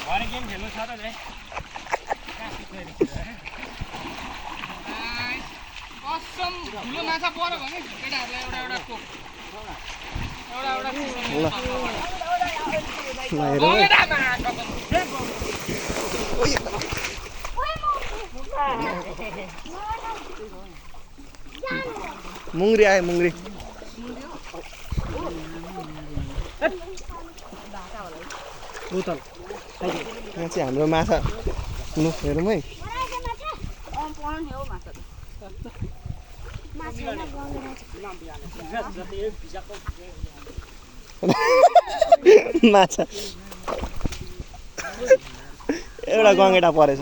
भने गेम खेल्नु छ त रे कसम ठुलो माछा पर्यो भने केटाहरूलाई एउटा एउटा कोक मुंगरी आए मुंगरी यहाँ चाहिँ हाम्रो माछा लु हेरौँ है माछा एउटा गङ्गेटा परेछ